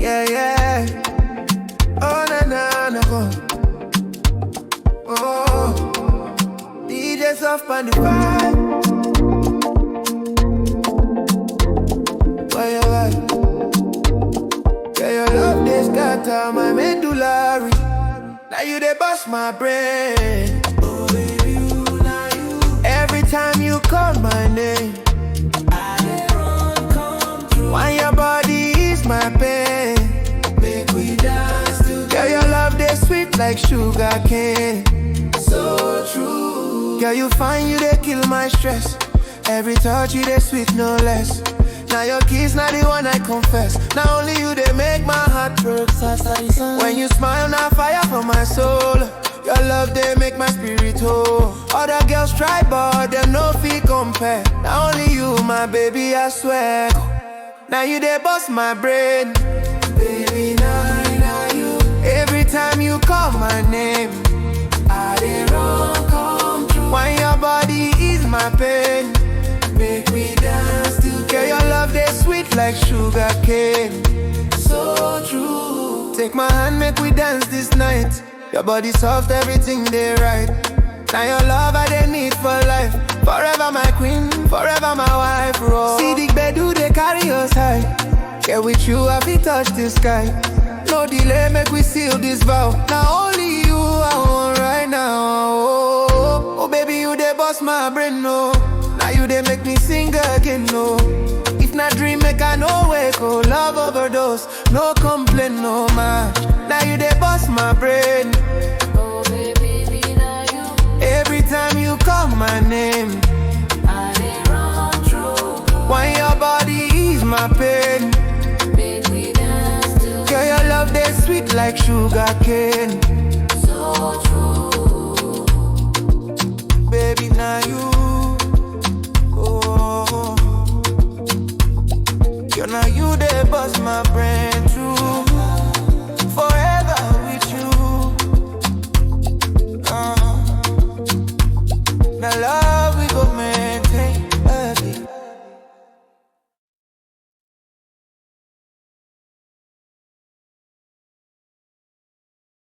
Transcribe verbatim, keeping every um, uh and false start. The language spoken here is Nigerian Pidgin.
Yeah, yeah. Oh, na, na, na, oh. Oh. D J Soft on the vibe. Why you like? Yeah, your love, they scatter my medullary. Now you they bust my brain. Every time you call my name, why your body is my pain. Make we dance together. Girl, your love, they sweet like sugar cane. So true. Girl, you find you, they kill my stress. Every touch you, they sweet, no less. Now your kiss, not the one I confess. Now only you, they make my heart break. When you smile, now fire for my soul. Your love, they make my spirit whole. Other girls try, but them no feel compare. Now only you, my baby, I swear. Now you, they bust my brain. Baby, now, now you. Every time you call my name, I they run come true. Why your body is my pain. Make we dance together. Your love, they sweet like sugar cane. So true. Take my hand, make we dance this night. Your body soft, everything they right. Now your love I they need for life. Forever my queen, forever my wife. Roll. See the bed do they carry your side. Yeah, with you I fit touch the sky. No delay, make we seal this vow. Now only you I want right now. Oh, oh, baby, you they bust my brain, no. Now you they make me sing again, no. If not dream, make I no wake, oh, love overdose. No complain, no match. Now you they bust my brain. Every time you call my name, why your body is my pain. Girl, your love they sweet like sugar cane.